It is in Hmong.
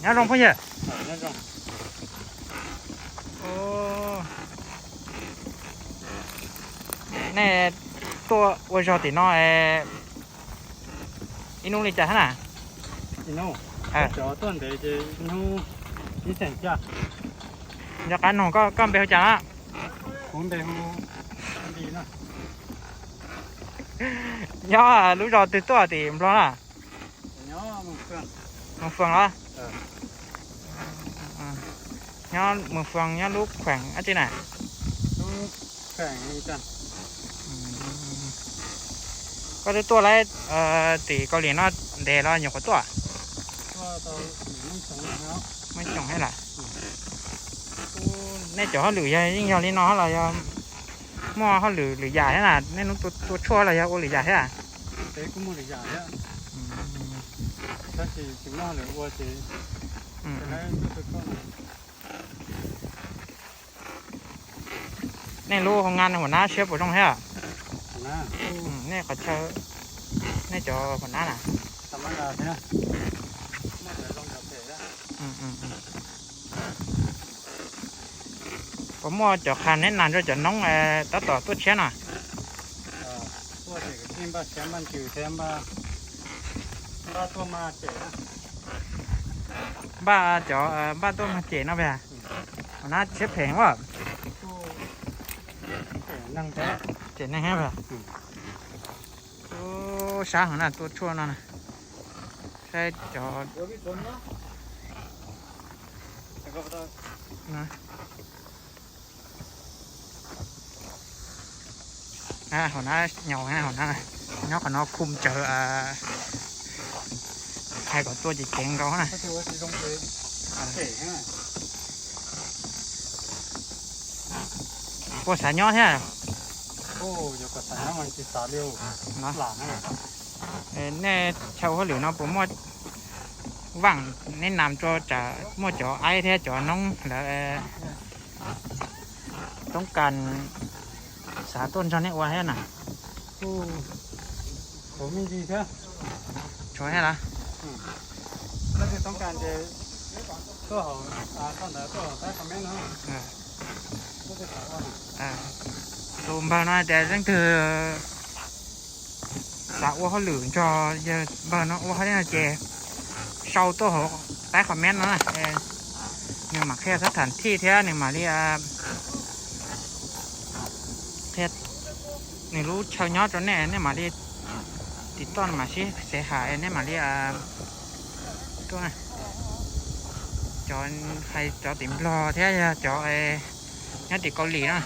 Nyob zoo phooj ywg. Nej tuaj ua zog tim no ib hnub li cas thiab na? Nco qab noog koj npe hu cas na? Nyob lub zos twg tuaj tim Nplog na? Mus Foos los? Nyob Mus Foos nyob lub khueem dab tsi na? Koj twb tuaj lawm tim Kaus Lim no ntev los nyuam qhuav tuaj? Muaj xyoo thiab lawm. Nej cov hauj lwm yog yeej yog li no los yog muaj hauj lwm lwm yam thiab na? Nej hnub tua tshuaj los yog ua lwm yam thiab? Nej lub hoo nab huam nab siab puas zoo thiab? Nej qhov chaw, nej cov huam nab na? Puas muaj cov qha neb nas rau cov noob tab tom tuaj tshiab no? Npaj cov npaj tuaj mag cem no puas? Huam nab tshiab phem ua. Cem neeg. Sab heev na tua tshuaj no na. Saib cov Hauv na, nyob qhov no khum tsawv, hais kom tua ces ceev nkaus na. Puas xav nyob thiab? Nej chaw ua hauj lwm no puas muaj vaaj neb nam rau tsam muaj cov aib thiab cov noob lawv toob kas xav tuaj nrog nej ua thiab na? Tshuav thiab los? Tus npawg no hais tias leej twg xav ua hauj lwm nrog yawg npawg no ua hauj lwm no ces sau tuaj hauv qab comment no na. Nws mam qhia xab tham thij thiab nws mam li qhia nws lub chaw nyob rau nej, nej mam li tiv toj mam sib xev has nej mam li tuaj. Cov hais cov tim Nplog thiab yog cov nyob tim Kaus Lim no.